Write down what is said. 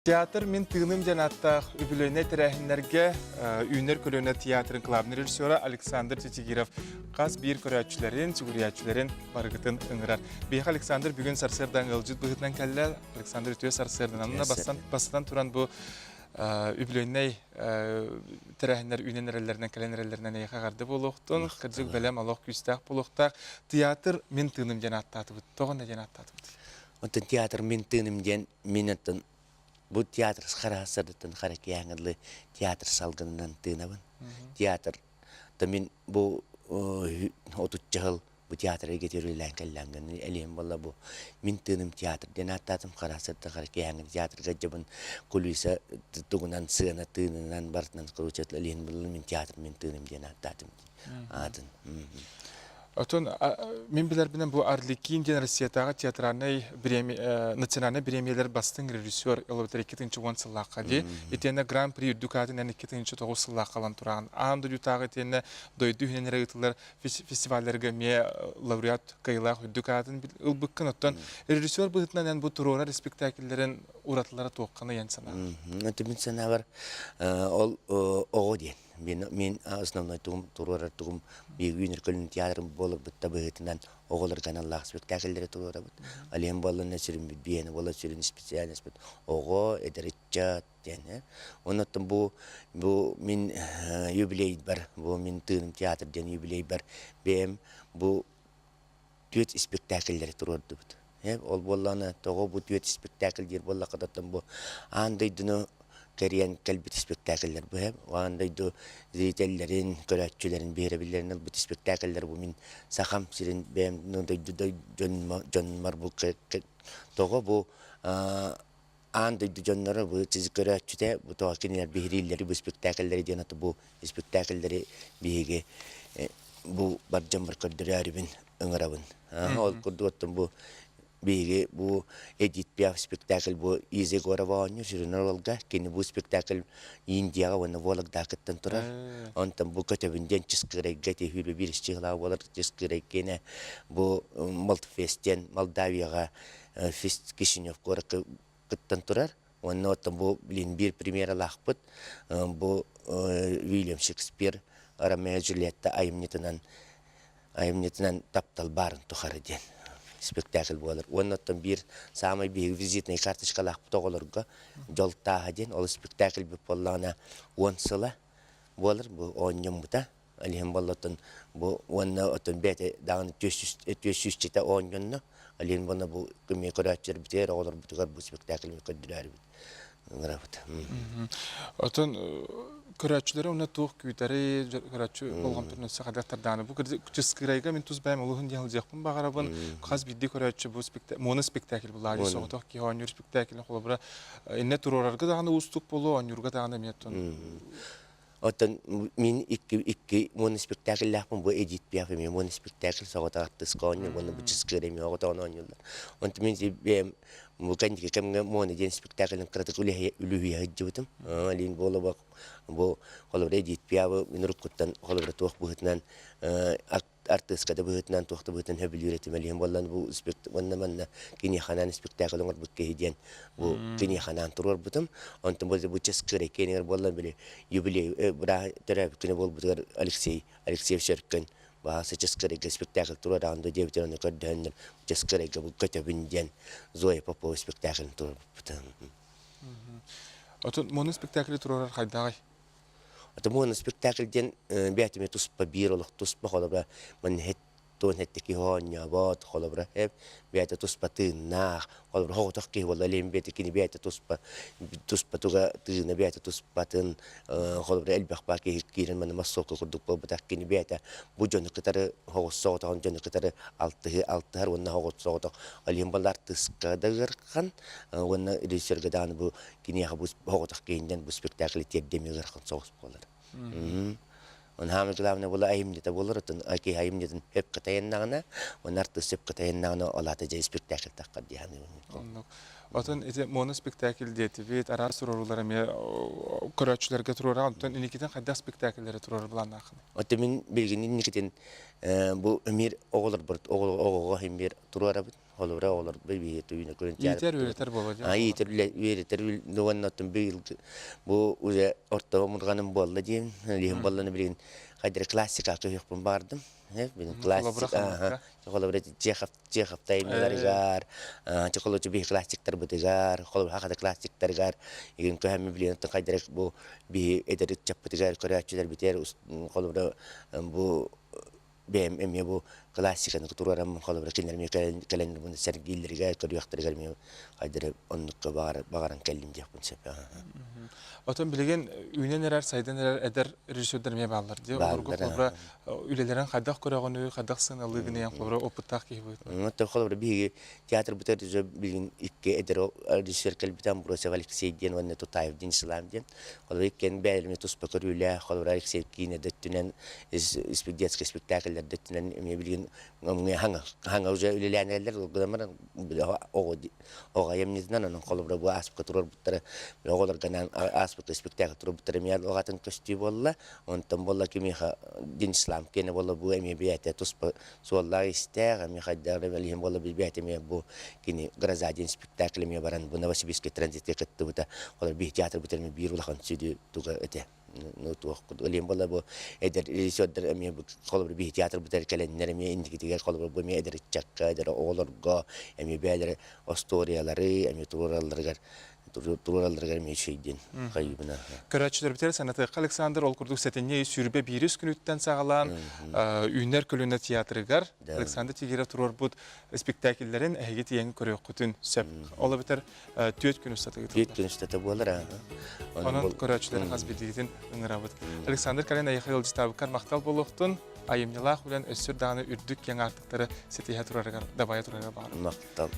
Театр мин тыыным диэн ааттаах үбүлүөйнэй тэрээһиннэргэ Үүнэр көлүөнэ театрын кылаабынай режиссера Александр Чичигиров хас биир көрөөччүлэрин, сүгүрүйээччилэрин барыгытын ыҥырар. Биһиэхэ Александр бүгүн сарсыардан ыалдьыт быһыытынан кэллэ. Александр үтүө сарсыарданан бастан, бастатан туран бу үбүлүөйнэй тэрээһиннэр үүнэн эрэллэринэн кэлэн эрэллэринэн эйиэхэ эҕэрдэ буолуохтун. Кырдьык бэлэм олох күүстээх буолуохтаах. Театр мин тыыным диэн ааттаатыбыт. Тоҕо диэн ааттаатыбыт? Оттон театр мин тыыным диэн мин оттон Бу театр хара сырдытын хара киэһэҥҥэ театр салгынынан тыынабын. Театр то мин бу отучча сыл бу театр эйгэтигэр үлэлээн кэллэҥҥин элиэм буолла бу мин тыыным театр диэн ааттаатым хара сырдык хара киэһэҥҥи театрга дьабын кулиса тугунан сыана тыынынан барытынан короче элиэн буолла мин театр мин тыыным диэн ааттаатым аатын. Отон мин билэрбинэн бу Арлекин диэн Россиятааҕы театральнай национальнай бириэмийэлэр бастыҥ режиссер ылыбытар 2010 сыллаахха дии. Итиэннэ Гран-при үрдүк аатын 2009 сыллаахха ылан тураҕын. Аан дойдутааҕы итиэннэ дойду иһинэн эрэ ыытыллар фестивалларга эмиэ лауреат кыайыылаах үрдүк аатын ылбыккын. Оттон режиссер быһыытынан эн бу туруорар испэктээкиллэрин уратылара туохханый эн санааҕар? Мин санаабар ол оҕо диэн. Мин, мин основной тугум туруорар тугум биир көлүн театрым буоларбыт да быһыытынан оҕолорго аналлаах спектакльлэри туруорабыт. Алиэн буоллунна сүрүн биэни буола сүрүн специальность оҕо, эдэр ыччат диэн. Оннуттан бу бу мин юбилейбар, бу мин тыыным театр диэн юбилейбар бэйэм бу түөрт спектакльлэри туруордубут. Ол буоллаҕына тоҕо бу түөрт спектакль диир буоллаххытыттан бу аан дойдуну кэрийэн кэлбит спектакльлэр бу аан дойду зрителлэрин, көрөөччүлэрин биһирэбиллэрин ылбыт спектакльлэр бу мин Сахам сирин бэйэм дойду дьонмор бу тоҕо бу аан дойду дьонноро бу көрөөччүтэ бу тоҕо кинилэр биһирииллэри бу спектакльлэри диэн аты бу спектакльлэри биһиги бу бар дьоммор көрдөрөөрүбүн ыҥырабын. Ол курдук оттон бу биһиги бу Эдит Пиаф спектакль бу Иза Егорова оонньуур сүрүн оруолга кини бу спектакль Индияҕа уонна Вологдаҕа кыттан турар. Онтон бу көтөбүн диэн Чыскыырайга тиһүүрү биир чыһылаа буолар Чыскыырайгиэнэ бу Молдфест диэн Молдавияҕа Фест Кишинев куоракка кыттан турар. Уонна оттон бу билин биир премьералаахпыт бу Уильям Шекспир Ромео Джульетта айымньытынан айымньытынан таптал баарын тухары диэн спектакль буолар. Уонна оттон биир саамай биһиги визитнай карточкалаахпыт оҕолорго дьол тааһа диэн ол спектакль буоллаҕына 10 сыла буолар бу оонньоммута. Алиһин буолла бу уонна оттон бэйэтэ даҕаны түөс сүүсчэтэ оонньонно. Алиһин буолла бу кымыы көрөөччүлэрбитигэр, оҕолорбутугар бу спектакль көрдөрөөрүбүт ыҥырабыт. Оттон көрөөччүлэри уонна туох күүтэри, көрөөччү болҕомтотун өссө хайдах Бу Чыскыырайга мин тус бэйэм олуһун диэн сылдьыахпын баҕарабын. Хас биирдии көрөөччү бу моно спектакль булаайы соҕотох киһи оонньуур спектаклин холобура иннэ туруорарга даҕаны уустук буолуо, оонньуурга даҕаны эмиэ оттон Оттон мин икки икки уон спектакльлаахпын бу Эдит Пиаф эмиэ уон спектакль соҕотох артыыска оонньуур уонна бу Чыскыыр эмиэ оҕотоҕун оонньууллар. Онтон мин бэйэм бу кэнники кэмҥэ Муона диэн спектакльын кыратык үлүһүйэ сылдьыбытым. Алин Болова бу холобура Эдит Пиавы мин уруккуттан холобура туох быһыытынан артыыска да быһыытынан туох да быһыытынан сөбүлүүр этим элиһин буоллан бу уонна манна киниэхэ спектакль оҥорбут киһи диэн бу киниэхэ анаан туруорбутум онтон бу бу чыскыыр киэнигэр буоллан били юбилей быраа төрөөбүт күнэ буолбутугар Алексей Алексеев Сөркөн баасы чыскыырайга спектакль туруораҕын да диэбитин ону көрдөһөннөр чыскыырайга бу көтөбүн диэн Зоя Попова спектаклын туруорбуппутум. Отон мону спектакли туруорар хайдаҕый? Отомуона спектакль диэн бээтимэ туспа биир олох туспа холобура манна туон хэттэ киһи оонньообот холобура бэйэтэ туспа тыыннаах холобура соҕотох киһи буолла илин бэйэтэ кини бэйэтэ туспа туспа туга тыына бэйэтэ туспатын холобура элбэх баар киһи киирэн манна массовка курдук буолбатах кини бэйэтэ бу дьону кытары соҕус соҕотоҕун дьону кытары алтыһы алтыһар уонна соҕус соҕотох ол иһин буолла артыыска да ыарахан уонна режиссерга даҕаны бу киниэхэ бу соҕотох киһиннэн бу спектакль тиэрдиэм ыарахан соҕус буолар. Он самое главное була айымньыта буолар, оттон киһи айымньытын сөпкө тайаннаҕына, уонна артыыс сөпкө тайаннаҕына, ол аата дьэ спектакль таххар дии саныыбын. Оннук. Отон ити моноспектакль диэтибит, араас туруорулар эмиэ көрөөччүлэргэ туруора, онтон инникитин хайдах спектакльлэри туруорар былааннааххыный? Оттон мин билигин инникитин бу эмиэр оҕолорбор оҕоҕо эмиэр туруорабыт. Холобура оҕолор биһи түүнэ көрөн Иитэр үөрэтэр буолуо дии. А иитэр үөрэтэр уонна быйыл бу уже орто омурҕаным буолла диэн, лиһин буолланы билигин хайдары классика көһүөхпүн баҕардым. Билин классик, холобура Чехов Чехов таймаларыгар, чохолочу биһи классиктарбытыгар, холобура хахата классиктарыгар, игин көһөммү билигин хайдары бу биһи эдэр ыччаппытыгар көрөөччүлэрбитигэр холобура бу бэйэм эмиэ бу классиканы туруорам холобура кинилэр эмиэ кэлэн кэлэн бу сэргииллэригэр көрүөхтэригэр эмиэ хайдары оннукка баҕаран кэллим диэхпин сөп. Отон билигин үүнэн эрэр, сайдан эрэр эдэр режиссердар эмиэ бааллар дии. Олорго холобура үлэлэрин хайдах көрөҕүнүй, хайдах сыаналыыгын холобура опыттаах киһи быһыытынан. Оттон холобура биһиги театрбытыгар билигин икки эдэр режиссер кэлбитэ Амбросев Алексей диэн уонна Тутаев Денислав диэн. Холобура иккиэн бэйэлэрин туспа көрүүлээх, холобура Алексей киинэ да өттүнэн, детский спектакльлэр да өттүнэн эмиэ билигин хаҥа хаҥа уже үлэлээн эрэллэр, ол гынан баран оҕо оҕо айымньытынан онон холобура бу ааспыкка туруорбуттара оҕолорго анаан ааспыкка спектакль туруорбуттара эмиэ атын көстүү буолла. Онтон буолла кимиэхэ Денислам киэнэ буолла бу эмиэ бэйэтэ туспа суоллаах-иистээх, эмиэ хайдах эрэ иһин буолла билбэт эмиэ бу кини Гроза диэн спектакль эмиэ баран бу Новосибирскай транзитка кыттыбыта. Олор биһи театрбыт эмиэ биир улахан сүдү туга этэ. Ну туох Олен буолла бу эдэр режиссердар эмиэ холобур биһи театрбытыгар кэлэннэр эмиэ инникитигэр холобур бу эмиэ эдэр ыччакка, эдэр оҕолорго эмиэ бэйэлэрэ остуоруйалары эмиэ туруоралларыгар туруоралларыгар эмиэ үчүгэй диэн хайыыбына. Көрөөччүлэрбитигэр санатыахха Александр ол курдук сэтинньи 21 күнүттэн саҕалаан Үүнэр көлүөнэ театрыгар Александр Тигиров туруорбут спектакльлэрин эһиги тиийэн көрүөххүтүн сөп. Ол эбэтэр 4 күн устата ыытыллар. 4 күн устата буолар. Онон көрөөччүлэри хас биирдиигитин ыҥырабыт. Александр кэлэн эйиэхэ ыалдьытаабыккар махтал буолуохтун. Айымньылаах үлэн өссө даҕаны үрдүк киэҥ аартыктары ситиһэ турарыгар, дабайа турарыгар баҕарабын. Махтал.